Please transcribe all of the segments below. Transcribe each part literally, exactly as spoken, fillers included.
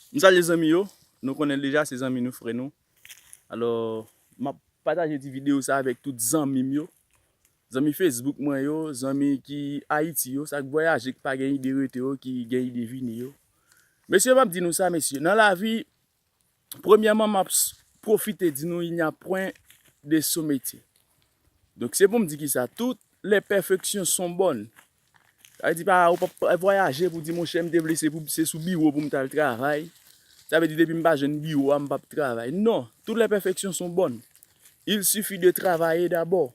M salye zanmi yo, nou konnen l deja, se zanmi nou, frè nou. Alò, m ap pataje ti videyo sa avèk tout zanmi m yo. Zanmi Facebook mwen yo, zanmi ki Ayiti yo, sa k vwayaje, ki pa gen ide rete yo, ki gen ide vini yo. Mesye, m ap di nou sa, mesye, nan lavi, premyèman, m ap s- pwofite di nou, il n'y a point de sot métier. Donk, se pou m di ki sa, toutes les perfections sont bonnes. Sa vle di pa, ou p ap vwayaje pou di, monchè, m te vle se pou, se sou biwo pou m t al travay. Sa vle di, depi m pa jwenn biwo a, m p ap travay. Non, toutes les perfections sont bonnes. Il suffit de travailler d'abord.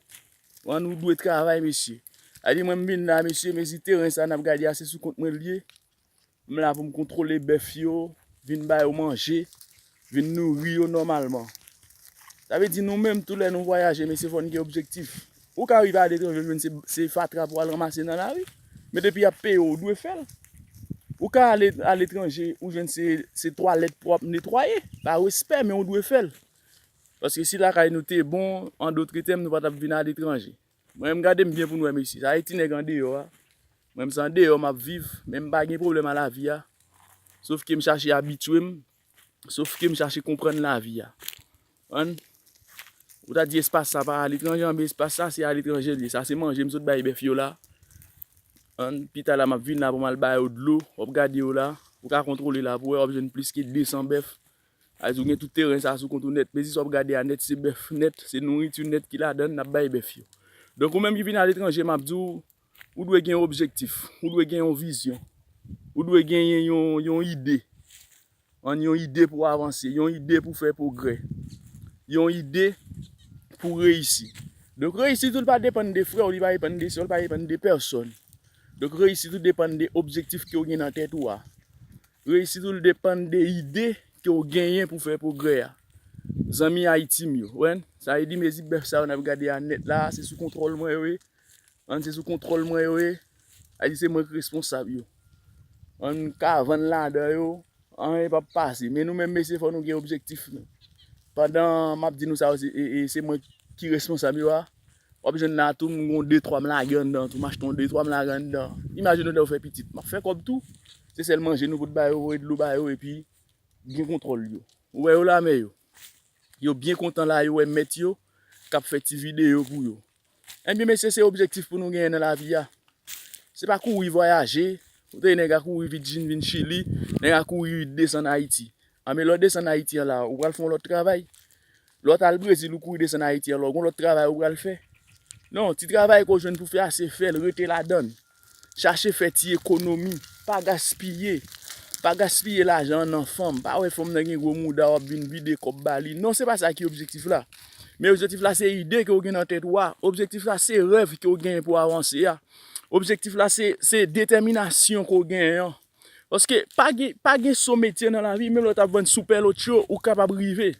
Ann, ou dwe travay, mesye. Sa vle di, mwen, m vin la, mesye, mezi teren sa n ap gade a, se sou kont mwen l ye. M la pou m kontwole bèf yo, vin ba yo manje, vin nouri yo nòmalman. Sa vle di, nou menm, tou lè nou vwayaje, mesye, fò n gen objektif. Ou ka rive aletranje, ou jwenn se, se fatra pou al ranmase nan lari. Men depi y ap peye w, ou dwe fè l. Ou ka ale aletranje, ou jwenn se, se twalèt pou w ap netwaye. Pa respè, men ou dwe fè l. Paske si lakay nou te bon, an dòt tèm, nou pa t ap vin aletranje. Mwen menm, gade m byen pou n wè, mesye. Sa e ti nèg andeyò a. Mwen menm, se andeyò m ap viv, men m pa gen pwoblèm a lavi a. Sof ke m chache abitye m, sof ke m chache konprann lavi a. Ann, ou ta di espas sa pa aletranje, men espas sa se aletranje l ye. Sa se manje m sot bay bèf yo la. Ann, pita la m ap vin la pou m al ba yo dlo, w ap gade yo la, ou ka kontwole la pou wè, w ap jwenn plis ke de san bèf. Sa vle di ou gen tout teren sa sou kont ou nèt. Mezi sa w ap gade a nèt, se bèf nèt, se nouriti nèt ki ladan l, n ap bay bèf yo. Donk, ou menm ki vin aletranje, m ap di w, ou dwe gen yon objektif, ou dwe gen yon vizyon, ou dwe genyen yon, yon ide. Ann, yon ide pou avanse, yon ide pou fè pwogrè, yon ide pou reyisi. Donk, reyisi tou, li pa depann de frè w, li pa depann de sè w, li pa depann de pèsòn. Donk, reyisi tou depann de objektif ke w gen nan tèt ou a. Reyisi tou depann de ide ke w genyen pou fè pwogrè a. Zanmi Ayiti m yo, wè, sa vle di mezi bèf sa yo n ap gade a nèt la, se sou kontwòl mwen yo ye. Ann, se sou kontwòl mwen yo ye. Sa vle di se mwen ki responsab yo. Ann ka vann ladan yo, anyen p ap pase. Men nou menm, mesye, fò nou gen objektif nou. Pandan m ap di nou sa yo, se, e, e, se mwen ki responsab yo a. W ap jwenn la tou, m gon de twa m lage anndan tou, m achte yon de twa m lage anndan. Imajine w lè w fè pitit, m ap fè kòb tou. Se sèl manje nou pot ba yo, voye dlo ba yo, epi gen kontwòl yo. Ou wè yo la, men yo. Yo byen kontan la, yo wè mèt yo k ap fè ti videyo pou yo. Ebyen, mesye, se objektif pou nou genyen nan lavi a. Se pa kouri vwayaje, ou te nèg a kouri vit vin, vin Chili, nèg a kouri vit desann Ayiti. A, men lè w desann Ayiti an la, ou pral fè yon lòt travay. Lè w t al Brezil, ou kouri desann Ayiti an la, ou gon lòt travay ou pral fè. Non, ti travay ke w jwenn pou fè a, se fè l, rete ladan l. Chache fè ti ekonomi. Pa gaspiye. Pa gaspiye lajan an nan fanm. Pa wè fanm nan gen gwo mouda, w ap vin vide kòb ba li. Non, se pa sa ki objektif la. Men objektif la, se ide ke w gen nan tèt ou a. Objektif la, se rèv ke w genyen pou avanse a. Objektif la, se, se detèminasyon ke w genyen an. Paske pa gen, pa gen sot metye nan lavi, menm lè w t ap vann soupè lotyo, ou kapab rive.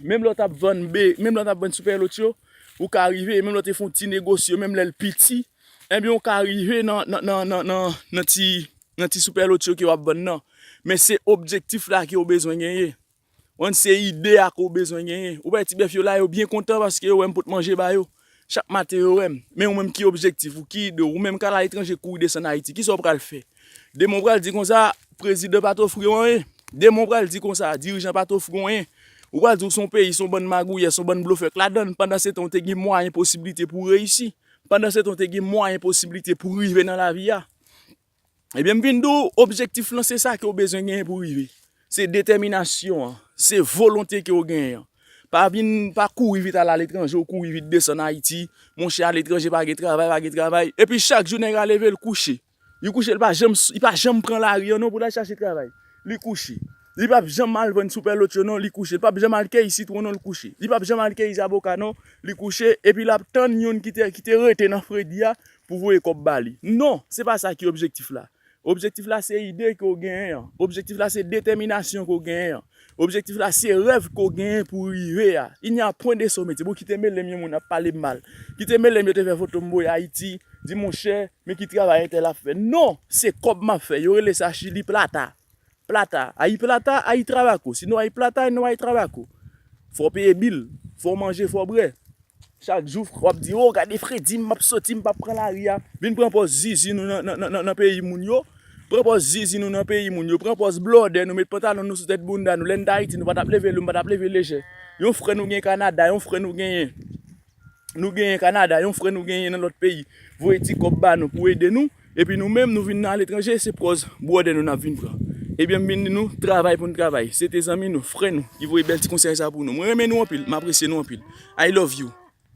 Menm lè w t ap vann be, menm lè w t ap vann soupè lotyo, ou ka rive. Menm lè w te fè yon ti negosye, menm lè l piti, ebyen, ou ka rive nan, nan, nan, nan, nan, nan ti, nan ti soupè lotyo ke w ap vann nan. Men se objektif la ke w bezwen genyen. Ou konn se ide a ke w bezwen genyen. Ou wè ti bèf yo la, yo byen kontan paske yo wè m pot manje ba yo. Chak maten yo wè m. Men ou menm ki objektif ou, ki ide w? Ou menm k al aletranje kouri desann Ayiti, kisa w pral fè? Demen w pral di konsa, prezidan pa t ofri w anyen. Demen w pral di konsa, dirijan pa t ofri w anyen. Ou pral di w se yon peyi, se yon bann magouyè, se yon bann blofè k ladan l. Pandan se tan, w te gen mwayen, posiblite pou w reyisi. Pandan se tan, w te gen mwayen, posiblite pou w rive nan lavi a. Ebyen, m vin di w, objektif lan, se sa ke w bezwen genyen pou w rive. Se detèminasyon an, se volonte ke w genyen an. Pa vin, pa kouri vit al aletranje, w kouri vit desann Ayiti. Monchè, aletranje pa gen travay, pa gen travay. Epi chak jou nèg a leve, l kouche. Li kouche, li pa janm, li pa janm pran lari an non pou l al chache travay. Li kouche. Li p ap janm al vann soupè lotyo non, li kouche. Li p ap janm al keyi sitwon non, li kouche. Li p ap janm al keyi zaboka non, li kouche. Epi l ap tann youn ki te, ki te rete nan fredi a pou voye kòb ba li. Non, se pa sa ki objektif la. Objektif la se ide ke w genyen an. Objektif la se detèminasyon ke w genyen an. Objektif la se rèv ke w genyen pou w rive a. Il n'y a point de sot métier. Bon, kite mele m yon moun ap pale m mal. Kite mele m yo te fè foto m voye Ayiti, di monchè, men ki travay entèl ap fè. Non, se kòb m ap fè. Yo rele sa Chili plata. Plata. Hay plata, hay trabajo. Si no hay plata, no hay trabajo. Fò w peye bil, fò w manje, fò w bwè. Chak jou, w ap di, o, gade fredi, m ap soti, m p ap pran lari a. Vin pran pòz zizi nou nan, nan, nan, nan, nan peyi moun yo. Pran pòz zizi nou nan peyi moun yo, pran pòz blòdè nou, met pantalon nou sou tèt bounda nou. Lè n t Ayiti, nou pa t ap leve lou, nou pa t ap leve lejè. Yon frè nou gen Kanada, yon frè nou genyen. Nou genyen Kanada, yon frè nou genyen nan lòt peyi, voye ti kòb ba nou pou ede nou, epi nou menm nou vin nan aletranje, se pòz blòdè nou n ap vin pran. Ebyen, m vin di nou, travay pou n travay. Se te zanmi nou, frè nou, ki voye bèl ti konsèy sa pou nou. Mwen renmen nou anpil, m apresye nou anpil. I love you.